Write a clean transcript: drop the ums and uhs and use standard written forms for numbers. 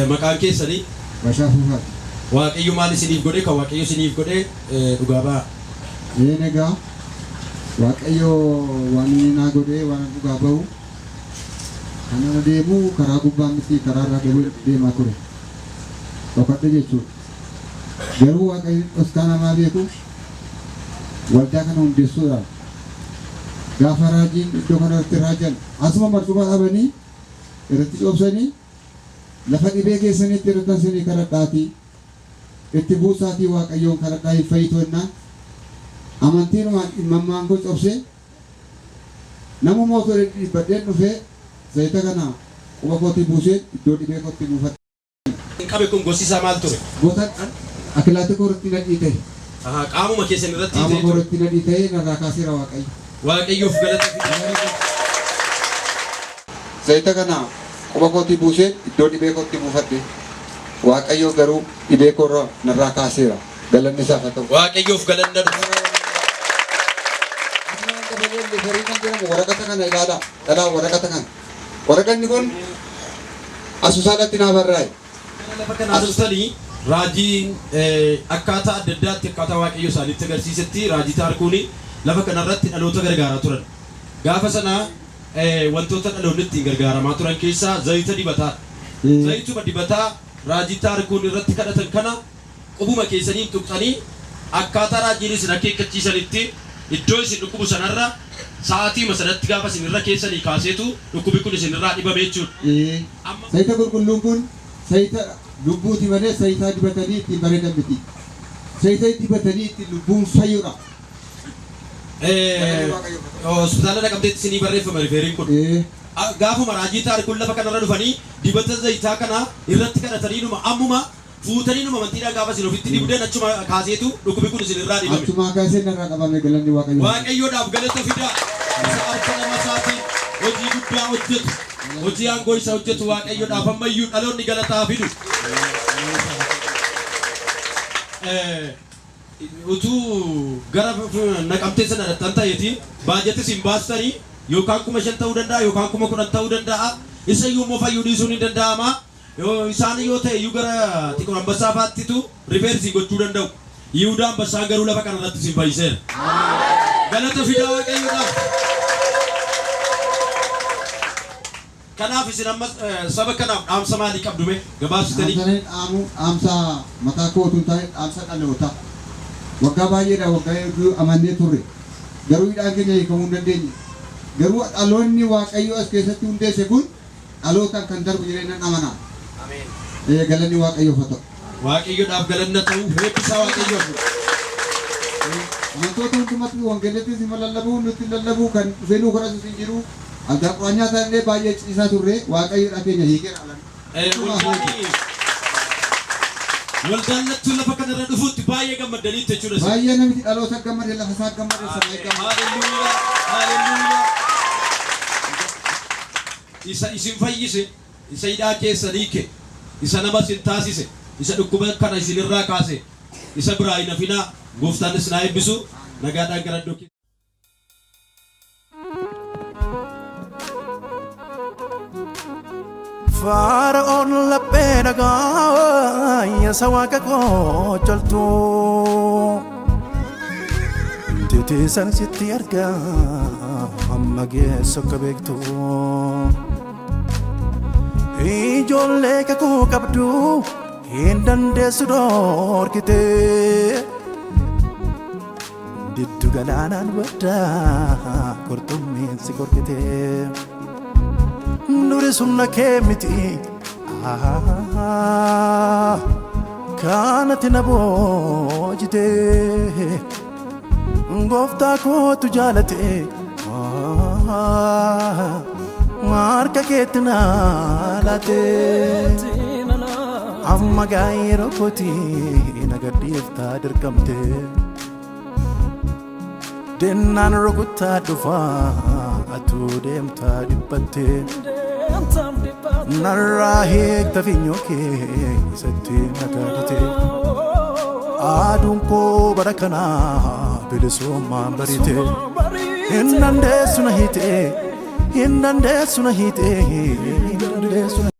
Maqaan keessanii? Bashaa Fufaati. Waaqayyo maal isiniif godhe? Kan Waaqayyo isiniif godhe dhugaa ba'aa. Een egaa Waaqayyo waan inni naa godhe waan an dhugaa ba'u kan ana deemu karaa gubbaa miti karaa irraa gadi deemaa ture. Dhokadhe jechuudha. Garuu Waaqayyo dhoskaa namaa beeku waldaa kana hundeessuudhaaf gaafa raajiin iddoo kana irratti raajan asuma marcuma dhabanii irratti coobsanii lafa dhibee keessaniitti irrattan isinii kadhadhaatii itti buusaatii Waaqayyoon kadhadhaa hin fayyitu jennaan amantiinumaan immammaan koo cobsee namuma otoo dhidhiibbadheen dhufee zayita kana quba kootii buuseen iddoo dhibee kootti buufadhe. Qabe kun gosi isaa maal ture? Gosa akilaati koo irratti nadhii ta'e. Ahaa, qaamuma keessan irratti Qaama ta'e koo ture. irratti nadhii ta'e narraa kaaseera Waaqayyo. Waaqayyoof galata fidaa. Zayita kana quba kootii buuseen iddoo dhibee kootti buufadhe. Waaqayyo garuu dhibee koo irra narraa kaaseera. Galanni isaaf haa ta'u. Waaqayyoof galanna dhufu. Asumaan dabalee liferii kan jedhamu waraqata kana ilaalaa. Dhalaa waraqata kana. Waraqanni kun Asusaadhatti naa barraa'e. Gara lafa kanaa dhuftanii raajiin akkaataa adda addaatti akkaataa Waaqayyo isaanitti agarsiisetti raajii Taarkuun lafa kanarratti dhaloota gargaaraa turan. Gaafa sana wantoota dhaloonni ittiin gargaaramaa turan keessaa zayita dibataadha. Zayituma dibataa raajii Taarikuun irratti kadhatan kana qubuma keessaniin tuqxanii akkaataa raajiin isin akeekkachiisanitti iddoo isin dhukkubu sanarra sa'aatiima sanatti gaafa isin irra keessanii kaaseetu dhukkubi kun isin irraa dhibame jechuudha. Ee, Amma. Sayita qulqulluun kun sayita lubbuuti malee sayitaa dibatanii ittiin bareedan miti. Sayita dibatanii ittiin lubbuun fayyudha. Galanni Waaqayyoof haa ta'u. Hospitaala Naqamteetti isinii barreeffama rifeeriin kun. Ee. Gaafuma raajii Taarikuun lafa kanarra dhufanii dibata zayitaa kana irratti kadhataniinuma ammuma fuutaniinuma amantiidhaan gaafa isin ofitti dibdan achuma kaaseetu dhukkubi kun isin irraa dhibame. Achumaa kaasee narraa qabame galanni Waaqayyoof haa ta'u. Waaqayyoodhaaf galata fidaa. Isa harka nama isaatiin hojii guddaa hojjetu, hojii aangoo isa hojjetu Waaqayyoodhaaf ammayyuu dhaloonni galata haa fidu. Utuu gara Naqamtee sana dhaqxan ta'eeti baajata isin baastanii yookaan 5,000 ta'uu danda'a yookaan 10,000 ta'uu danda'a. Isa iyyuu immoo fayyuu dhiisuun hin danda'ama. Isaan yoo ta'e iyyuu gara Xiqur Ambassaa fa'aattitu rifeer isin gochuu danda'u. Yihudaa Ambassaan garuu lafa kana irratti isin fayyiseera. Galata fidaa Waaqayyoodhaaf. Kanaaf isin amma saba kanaaf dhaamsa maalii qabdu mee gabaabsitanii? Dhaamsa kanin dhaamu dhaamsa mataa koo utuu hin taane dhaamsa dhalootaa. Waggaa baay'eedhaaf waggaa hedduu amannee turre. Garuu hidhaan keenya hiikamuu hin dandeenye. Garuu dhaloonni Waaqayyo as keessatti hundeesse kun dhalootaan kan darbu jedhee nan amana. Ee, galanni Waaqayyoof haa ta'u. Waaqayyodhaaf galanni haa ta'u. Eebbisaa Waaqayyoof. Amantoota hundumatti wangeelattis hin lallabu, nutti hin lallabu, kan dhufee nuu kadhatus hin jiru. Algaa quraanyaa taanillee baay'ee ciisaa turre, Waaqayyo hidhaa keenya hiikeera alan. Waldaani waldaan lattuu lafa kanarra dhufuutti baay'ee gammaddaniittu jechuudha isin. Baay'ee namiti dhaloota gammade, lafa isaa gammade, samaayii gammade. Haaleluyyaa! Haaleluyyaa! Isa isin fayyise, isa hidhaa keessan hiike, isa nama isin taasise, isa dhukkuba kana isin irraa kaase, isa biraa hin hafinaa. Gooftaan isin haa eebbisu. Nagaadhaan gara iddoo keessanitti. Fara'oon laphee dhagaa isa waaqa koo coltuu. Titiisan sitti argaa amma geessu akka beektu. Ijoollee kakuu qabdu hin dandeessu dhorkitee. Diddu galaanaan baddaa qurxummiin si qorkite. Duri sumna kee miti kanati na boojite. Gooftaa kootu jaalate harka keetti na laate. Amma gaa yeroo kooti na gadhiiftaa dirqamte. Dennaan rukuttaa dhufaa atuu deemtaa dhiphatte. Narraa hiikta finyoo kee isatti nagaadate. Aduun koo bara kanaa bilisummaan bariite. Hin dandeessu na hiite, hin dandeessu na hiite, hin dandeessu na.